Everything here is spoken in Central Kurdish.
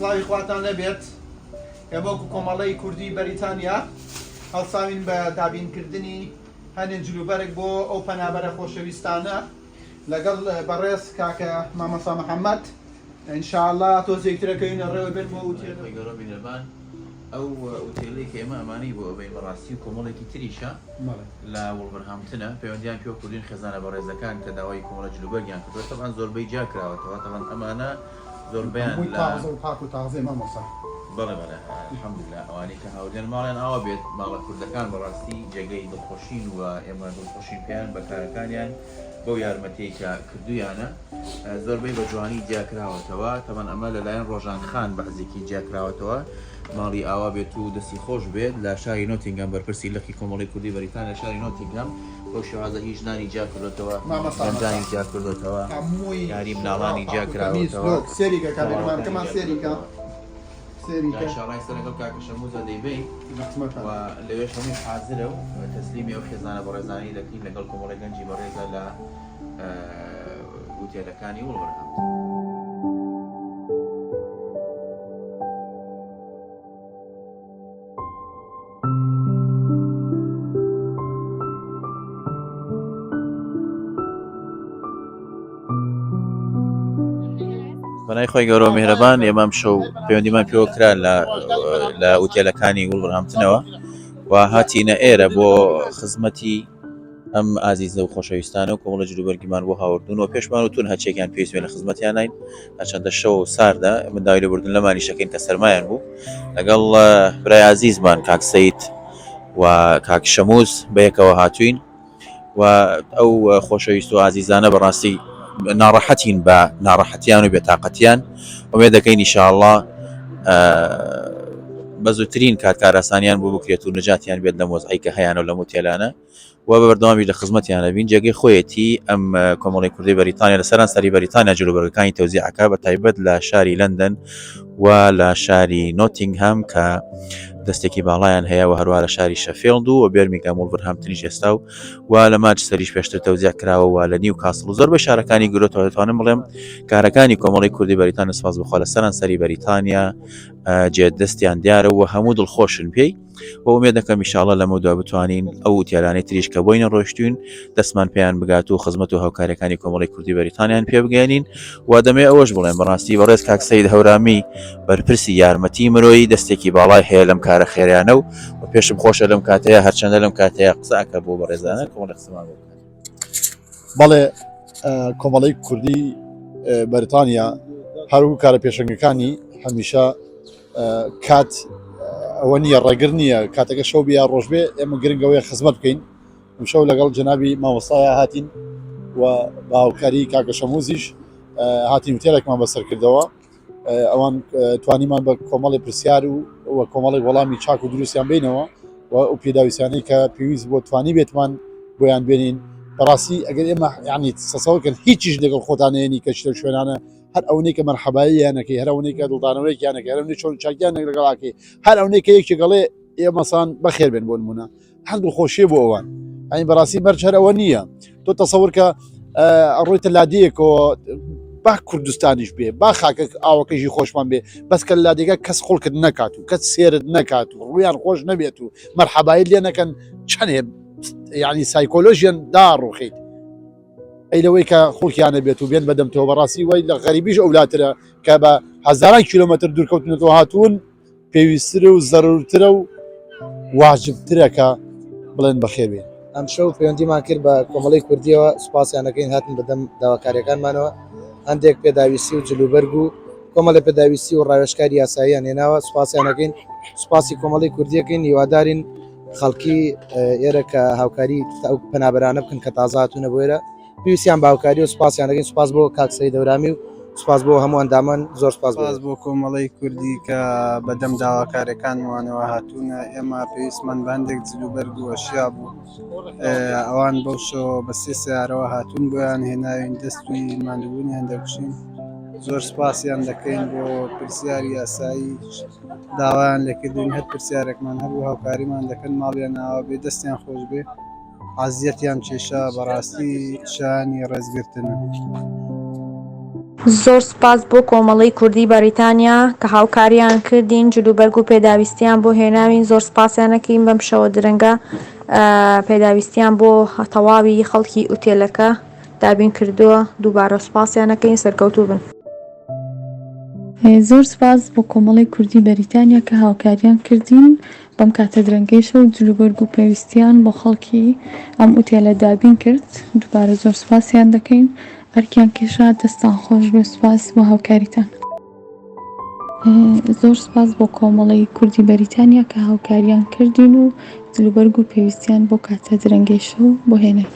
سڵاوی خواتان لێبێت. ئێمە وەکو کۆمەڵەی کوردی بەریتانیا هەڵساوین بە دابینکردنی هەنێ جلوبەرگ بۆ ئەو پەنابەرە خۆشەویستانە لەگەڵ بەڕێز کاکە مامۆستا محەممەد ئینشاءاللە تۆزێک ترەکەوینە ڕێوە بێن بۆ ئوتێل. خوای گەورە میهرەبان ئەو ئوتێلەی کە ئێمە ئەمانەی بۆ ئەبەین بەڕاستی و کۆمەڵێکی تریشە لە وڵڤرهامپتنە پەیوەندیان پێوە کردوین خێزانە بەڕێزەکان کە داوای کۆمەڵە جلوبەرگیان کردوە تەبعەن زۆربەی جیا کراوەتەوە تەبعەن ئەمانە زۆربەیان هەمووی لە تازە و پاک و تازەیە مامۆستا. بەڵێ بەڵێ الحمدللە ئەوانەی کە هاوردیان ماڵیان ئاوا بێت ماڵە کوردەکان بەڕاستی جێگەی دڵخۆشین و ئێمە دڵخۆشین پێیان بە کارەکانیان بەو یارمەتیەی کە کردویانە زۆربەی بە جوانی جیاکراوەتەوە تەبەن ئەمە لەلایەن ڕۆژان خان بەعزێکی جیاکراوەتەوە ماڵی ئاوا بێت و دەستی خۆش بێت لە شاری نۆتینگەم بەرپرسی لقی کۆمەڵی کوردی بەریتانیا لە شاری نۆتینگەم بەو شێوازە هی ژنانی جیا کردۆتەوە مامۆستا گەنجانی جیا کردۆتەوە هەمووی یاری شۆڕا مناڵانی جیا پاک و تەمیز کراوەتەوە لۆک سێریکە کامێرەمانەکەمان تەواوەکانی جیا سێریکە کردۆتەوە سێریکە جا ئیشاڵڵا ئێستا لەگەڵ کاکە شەموزە دەیبەین لە خزمەتتان و لەوێش هەمووی حازرە و تەسلیمی ئەو خێزانە بەڕێزانەی دەکەین لەگەڵ کۆمەڵی گەنجی بەڕێزە لە ئوتێلەکانی وڵڤەرهامپتن. بەنای خۆی گەورە و میهرەبان ئێمە ئەمشەو پەیوەندیمان پێوە کرا لە لە ئوتێلەکانی وڵڤەرهامپتنەوە و هاتینە ئێرە بۆ خزمەتی ئەم ئازیزە و خۆشەویستانە و کۆمەڵە جلوبەرگیمان بۆ هاوردون و پێشمان وتون هەرچێکیان پێویست بێ لە خزمەتیانین هەرچەندە شەو و ساردە من داوای لێبوردن لەمانی شەکەین کە سەرمایان بوو لەگەڵ برای ئازیزمان کاک سید و کاک شەموز بەیەکەوە هاتوین و ئەو خۆشەویست و ئازیزانە بەڕاستی ناڕەحەتین بە ناڕەحەتیان و بێتاقەتیان ئومێد دەکەین ئیشاءاللە بە زووترین کات کاراسانیان بۆ بکرێت و نەجاتیان بێت لەم وەزعی کە هەیانە و لەم وتێلانە و بە بەردەوامی لە خزمەتیانە بین جێگەی خۆیەتی ئەم کۆمەڵی کوردی بەریتانیا لە سەران سەری بەریتانیا جلوبەرگەکانی تەوزیعەکە بە تایبەت لە شاری لەندەن و لە شاری نۆتینگهام کە دەستێکی باڵایان هەیە و هەروە لە شاری شەفێڵد و بێرمیگام وڵڤرهامپتنیش ئێستا و و لە مانچستەریش پێشتر تەوزیع کراوە و لە نیو کاسڵ و زۆربەی شارەکانی گرۆتەوە دەتوانم بڵێم کارەکانی کۆمەڵی کوردی بەریتانیا سپاس بخوا لە سەران سەری بەریتانیا جێ دەستیان دیارە و هەموو دڵخۆشن پێی و ئومێد دەکەم ئیشاڵە لەمە دوا بتوانین ئەو وتیالانەی تریش کە بۆی نەڕۆشتوین دەستمان پێیان بگات و خزمەت و هاوکاریەکانی کۆمەڵی کوردی بەریتانیان پێ بگەێنین و دەمێ ئەوەش بڵێم بەڕاستی بەڕێز کاک سید هەورامی بەرپرسی یارمەتی مرۆیی دەستێکی باڵای هەیە لەم کارە خێریانە و و پێشم خۆشە لەم کاتەیە هەرچەندە لەم کاتەیە قسەکە بۆ بەڕێزانە کۆمەڵی قسەمان بۆ بکات. بەڵێ کۆمەڵی کوردی بەریتانیا هەروەکو کارە پێشەنگەکانی هەمیشە کات ئەوە نییە ڕێگر نییە کاتەکە شەو بیا ڕۆژ بێ ئێمە گرنگەوەی خزمەت بکەین شەو لەگەڵ جەنابی مامۆستایا هاتین و بە هاوکاری کاکە شەموزیش هاتین وتێلێکمان بەسەر کردەوە ئەوان توانیمان بە کۆمەڵی پرسیار و و کۆمەڵێک وەڵامی چاک و دروستیان بینەوە و ئەو پێداویستانەی کە پێویست بۆ توانی بێتمان بۆیان بێنین بەڕاستی ئەگەر ئێمە یعنی سەسەوە کرد هیچیش لەگەڵ خۆتانەیەنی کە شتە شوێنانە هەر ئەونەی کە مەرحەباییانەکەی هەر ئەونەی کە دڵدانەوەیەکیانەکەی هەر ئەونەی چۆن چاکیان لەگەڵاکەی هەر ئەونەی کە یەکێک ئەڵێ ئێمەسان بەخێر بێن بۆ نمونە هەر دڵخۆشیە بۆ ئەوان ئەین بەڕاستی مەرج هەر ئەوە نییە تۆ تەسەور کە ئەڕۆیتە لادێیەکەوە با کوردستانیش بێ با خاکە ئاوەکەژی خۆشمان بێ بەس کە لادێگە کەس خڵکت نەکات و کەس سێرت نەکات و ڕویان خۆش نەبێت و مەرحەبایی لێ نەکەن چەندێ یعنی سایکۆلۆژیان داڕوخیت ئەی لەوەی کە خڵکیانە بێت و بێن بەدەمتەوە بەڕاستی وای لە غەریبیش ئەولاترە کە بە هەزاران کیلۆمەتر دوورکەوتنەوە هاتوون پێویستترە و زەرورترە و واجبترە کە بڵێن بەخێر بێن. ئەمشەو پەیوەندیمان کرد بە کۆمەڵەی کوردیەوە سوپاسیان دەکەین هاتن بەدەم داواکاریەکانمانەوە هەندێک پێداویستی و جلوبەرگ و کۆمەڵی پێداویستی و ڕاوێژکاری یاساییان هێناوە سوپاسیان دەکەین سوپاسی کۆمەڵی کوردیەکەین هیوادارین خەڵکی ئێرە کە هاوکاری ئەو پەنابەرانە بکەن کە تازە هاتوونە بۆ ئێرە پێویستیان بە هاوکاری و سوپاسیان دەکەین سوپاس بۆ کاک سەید هەورامی و سوپاس بۆ هەموو ئەندامان زۆر سوپاس سوپاس بۆ کۆمەڵەی کوردی کە بەدەم داواکاریەکانمانەوە هاتوونە ئێمە پێویستمان بە هەندێک جلوبەرگ و ئەشیا بوو ئەوان بەو شەوە بە سێ سیارەوە هاتوون بۆیان هێناوین دەستی ماندووبوونیان دەکوشین زۆر سوپاسیان دەکەین بۆ پرسیاری یاسایی داوایان لێکردوین هەر پرسیارێکمان هەبوو هاوکاریمان دەکەن ماڵیان ئاوا بێ دەستیان خۆش بێ عەزیەتیان کێشا بەڕاستی شایانی ڕێزگرتنن. زۆر سوپاس بۆ کۆمەڵەی کوردی بەریتانیا کە هاوکاریان کردین جلوبەرگ و پێداویستیان بۆ هێناوین زۆر سوپاسیان ئەکەین بەم شەوە درەنگە پێداویستیان بۆ تەواوی خەڵکی ئوتێلەکە دابین کردووە دووبارە سوپاسیان ئەکەین سەرکەوتوو بن. زۆر سوپاس بۆ کۆمەڵەی کوردی بەریتانیا کە هاوکاریان کردین بەم کاتە درەنگەی شەو جلوبەرگ و پێویستیان بۆ خەڵکی ئەم ئوتێلە دابین کرد دووبارە زۆر سوپاسیان دەکەین ئەرکیان کێشا دەستان خۆش بێ سوپاس بۆ هاوکاریتان. زۆر سوپاس بۆ کۆمەڵەی کوردی بەریتانیا کە هاوکاریان کردین و جلوبەرگ و پێویستیان بۆ کاتە درەنگەی شەو بۆ هێناین.